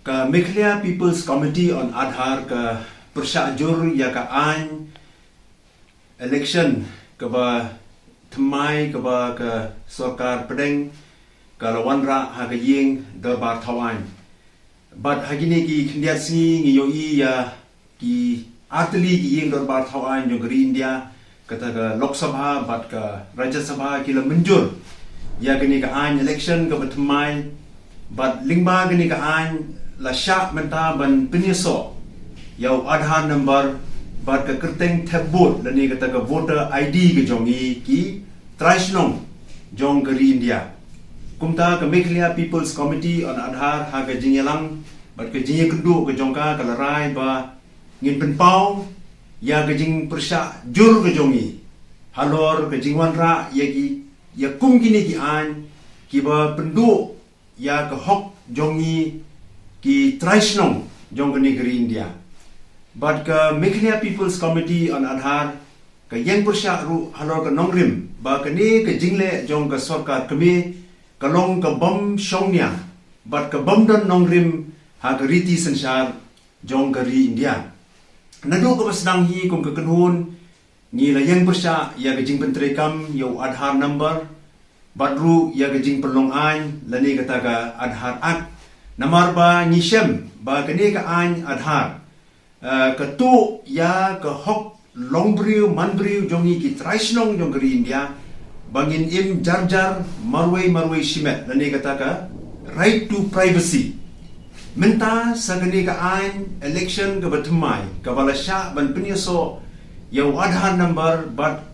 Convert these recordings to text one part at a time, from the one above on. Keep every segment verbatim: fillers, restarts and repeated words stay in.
Ka Meghalaya People's Committee on Aadhaar ka pyrshah jur ïa ka aiñ election kaba thymmai kaba ka sorkar pdeng ka la wanrah ha ka ïing dorbar thaw aiñ. Bad ha kine ki khyndiat sngi ngi ïohi ïa ki artylli ki ïing dorbar thaw aiñ jong ka ri India, kata ka Lok Sabha bad ka Rajya Sabha ki la mynjur ïa kane ka aiñ election kaba thymmai. Bad lyngba kane ka aiñ la shah mynta ban pynïasoh ïa u Aadhaar number bad ka kyrteng thep vote lane kata ka voter I D ka jong ngi ki trai shnong jong ka ri India. Kumta ka Meghalaya People's Committee on Aadhaar ha ka jingïalang bad ka jingïakynduh ka jong ka ka la rai ba ngin pynpaw ïa ka jingpyrshah jur ka jong ngi halor ka jingwanrah ïa ki, ïa kum kine ki aiñ kiba pynduh ïa ka hok jong ngi ki trai shnong jong kane ka ri India. Bad ka Meghalaya People's Committee on Aadhaar ka ïeng pyrshah ruh halor ka nongrim ba kane ka jingleh jong ka sorkar kmie ka long ka bym shongnia bad ka bym don nongrim ha ka riti synshar jong ka ri India. Naduh kaba sdang hi kum ka kynhun ngi la ïeng pyrshah ïa ka jingpyntreikam ïa u Aadhaar number bad ruh ïa ka jingpynlong aiñ lane kata ka Aadhaar Act. Namar ba ngi shem ba kane ka aiñ Aadhaar, eh, ka tuh ïa ka hok longbriew manbriew jong ngi ki trai shnong jong ka ri India ba ngin im jar jar marwei marwei shimet lane kata ka right to privacy. Mynta sa kane ka aiñ election kaba thymmai kaba la shah ban pynïasoh ïa u Aadhaar number bad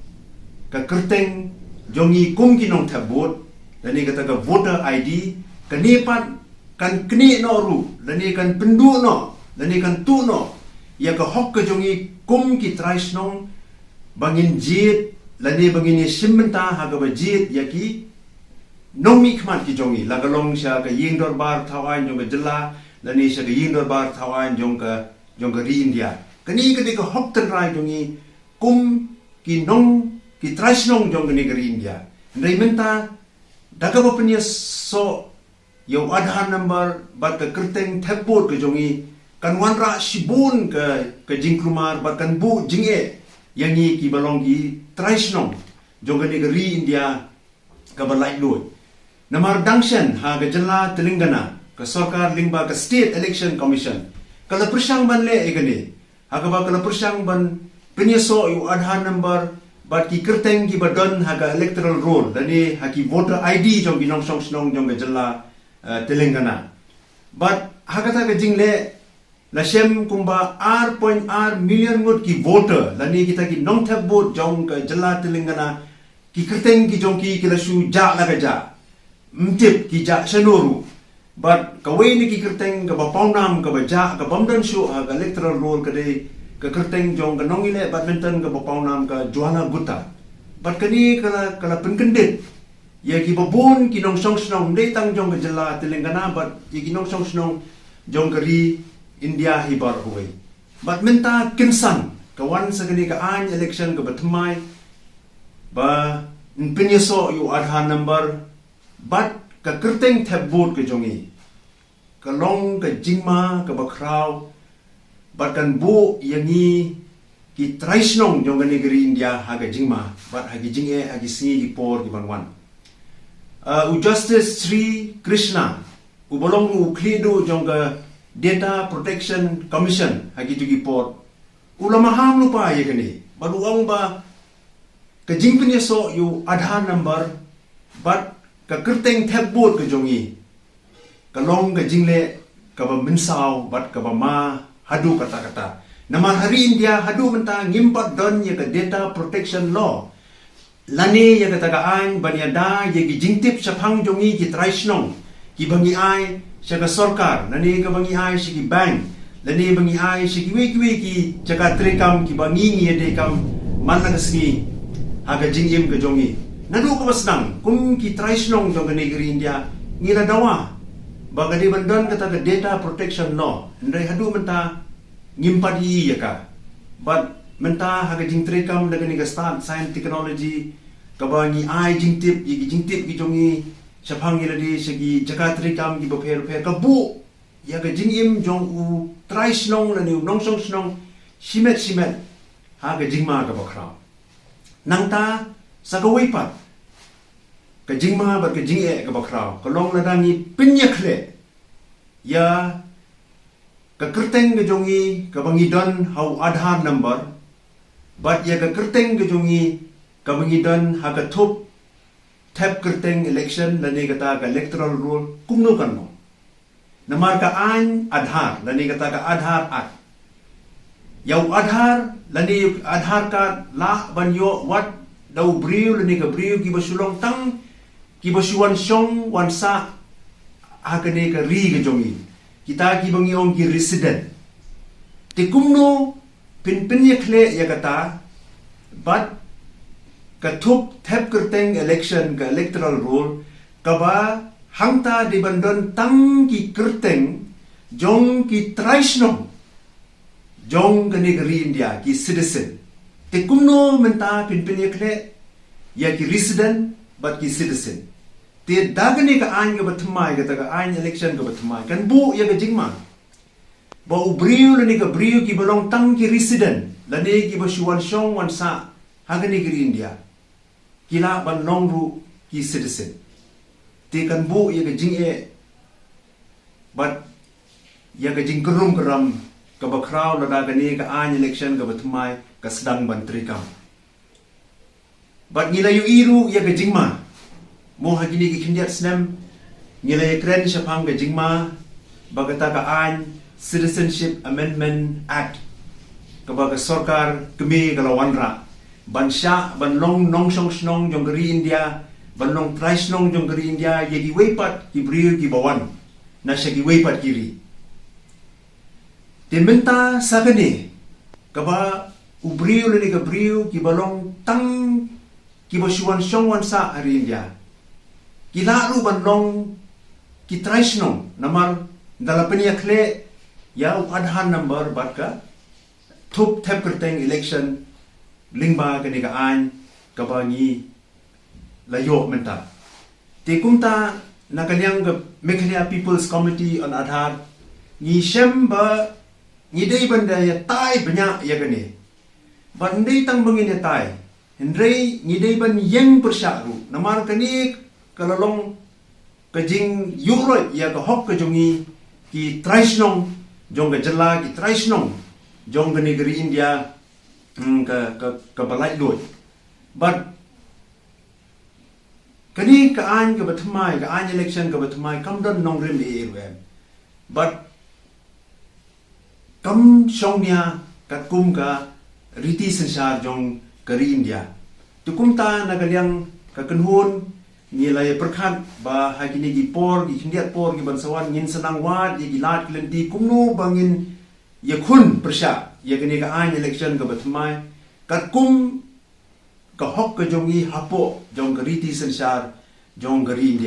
ka kyrteng jong ngi kum ki nongthep vote lane kata ka voter I D, kane pat kan knieh noh ruh lane kan pynduh noh lane kan tuh noh ïa ka hok ka jong ngi kum ki trai shnong ba ngin jied lane ba ngin ïashim bynta ha kaba jied ïa ki nongmihkhmat ki jong ngi, la ka long sha ka ïing dorbar thaw aiñ jong ka jylla lane sha ka ïing dorbar thaw aiñ jong ka, jong ka ri India. Kane ka dei ka hok tynrai jong ngi kum ki nong, ki trai shnong jong kane ka ri India. Hynrei mynta da kaba pynïasoh ïa u Aadhaar number bad ka kyrteng thep vote ka jong ngi kan wanrah shibun ka, ka jingkulmar bad kan buh jingeh ïa ngi kiba long ki trai shnong jong kane ka ri India kaba laitluid. Namar dang shen ha ka jylla Telangana ka sorkar lyngba ka State Election Commission ka la pyrshang ban leh ïa kane, ha kaba ka la pyrshang ban pynïasoh ïa u Aadhaar number bad ki kyrteng kiba don ha ka electoral roll lane ha ki voter I D jong ki nongshong shnong jong ka jylla, eh, Telangana. Bad ha kata ka jingleh la shem kumba ar point ar million ngut ki voter lane kita ki nongthep vote jong ka jylla Telangana, ki kyrteng ki jong ki ki la shu jah la ka jah. Ym tip ki jah shano ruh. Bad kawei na ki kyrteng kaba pawnam kaba jah, ka bym don shuh ha ka electoral roll ka dei ka kyrteng jong ka nongïaleh badminton kaba pawnam ka Jhuana Gutta. Bad kane ka la, ka la pynkyndit ïa kiba bun ki nongshong shnong, ym dei tang jong ka jylla Telangana bad ïa ki nongshong shnong jong ka ri India hi baroh kawei. Bad mynta kynsan ka wan sa kane ka aiñ election kaba thymmai ba yn pynïasoh ïa u Aadhaar number bad ka kyrteng thep vote ka jong ngi, ka long ka jingma kaba khraw bad kan buh ïa ngi ki trai shnong jong kane ka ri India ha ka jingma bad ha ki jingeh ha ki sngi ki por ki ban wan. Ah, u Justice Sri Krishna uba long u khlieh duh jong ka Data Protection Commission ha kito ki por u la maham lypa ïa kane bad u ong ba ka jingpynïasoh ïa u Aadhaar number bad ka kyrteng thep vote ka jong ngi ka long ka jingleh kaba mynsaw bad kaba ma haduh katta katta. Namar ha ri India haduh mynta ngim pat don ïa ka Data Protection Law lane ïa kata ka aiñ ban ïada ïa ki jingtip shaphang jong ngi ki trai shnong kiba ngi ai sha ka sorkar lane kaba ngi ai sha ki bank lane ba ngi ai sha kiwei kiwei ki jaka treikam kiba ngi ngi ïadei kam man la ka sngi ha ka jingim ka jong ngi. Naduh kaba sdang kum ki trai shnong jong kane ka ri India ngi la dawa ba ka dei ban don kata ka Data Protection Law, hynrei haduh mynta ngim pat ïohi ïa ka. Bad mynta ha ka jingtreikam da kane ka stad science technology kaba ngi ai jingtip ïa ki jingtip ki jong ngi shaphang ïa lade sha ki jaka treikam kiba pher pher, ka buh ïa ka jingim jong u trai shnong lane u nongshong shnong shimet shimet ha ka jingma kaba khraw. Nangta sa kawei pat ka jingma bad ka jingeh kaba khraw ka long lada ngi pynïakhleh ïa ka kyrteng ka jong ngi kaba ngi don ha u Aadhaar number bad ïa ka kyrteng ka jong ngi kaba ngi don ha ka thup thep kyrteng election lane kata ka electoral roll, kumno kan long? Namar ka aiñ Aadhaar lane kata ka Aadhaar Act, ïa u Aadhaar lane Aadhaar card lah ban ïoh wat da u briew lane ka briew kiba shu long tang kiba shu wan shong wan sah ha kane ka ri ka jong ngi, kita kiba ngi ong ki resident. Te kumno phin pynïakhleh ïa kata bad ka thup thep kyrteng election, ka electoral roll, kaba hangta dei ban don tang ki kyrteng jong ki trai shnong jong kane ka ri India, ki citizen? Te kumno mynta phin pynïakhleh ïa ki resident bad ki citizen? Te da kane ka aiñ kaba thymmai, kata ka aiñ election kaba thymmai, kan buh ïa ka jingma ba u briew lane ka briew kiba long tang ki resident lane kiba shu wan shong wan sah ha kane ka ri India, ki lah ban long ruh ki citizen. Te kan buh ïa ka jingeh bad ïa ka jingkyrrum kyrram kaba khraw lada kane ka aiñ election kaba thymmai ka sdang ban treikam. Bad ngi la ïohi ruh ïa ka jingma, mo ha kine ki khyndiat snem ngi la ïakren shaphang ka jingma ba kata ka aiñ Citizenship Amendment Act, kaba ka sorkar kmie ka la wanrah ban shah ban long nongshong shnong jong ka ri India, ban long trai shnong jong ka ri India ïa kiwei pat ki briew kiba wan na sha kiwei pat ki ri. Te mynta sa kane, kaba u briew lane ka briew kiba long tang kiba shu wan shong wan sah ha ri India, ki lah ruh ban long ki trai shnong namar da la pynïakhleh ïa u Aadhaar number bad ka thup thep kyrteng election lyngba kane ka aiñ kaba ngi la ïoh mynta. Te kumta na ka liang ka Meghalaya People's Committee on Aadhaar, ngi shem ba ngi dei ban da ïatai bniah ïa kane. Bad ym dei tang ba ngin ïatai, hynrei ngi dei ban ïeng pyrshah ruh namar kane ka la long ka jingïuhroit ïa ka hok ka jong ngi ki trai shnong jong ka jylla, ki trai shnong jong kane ka ri India, mm, ka, ka, kaba laitluid. Bad kane ka aiñ kaba thymmai, ka aiñ election kaba thymmai, kam don nongrim ei ei ruh em. Bad kam shong nia katkum ka riti synshar jong ka ri India. Te kumta na ka liang ka kynhun ngi la ïa pyrkhat ba ha kine ki por, ki khyndiat por kiban sa wan, ngin sa nang wad ïa ki lad ki lynti kumno ba ngin ïakhun pyrshah ïa kane ka aiñ election kaba thymmai katkum ka hok ka jong ngi hapoh jong ka riti synshar jong ka ri India.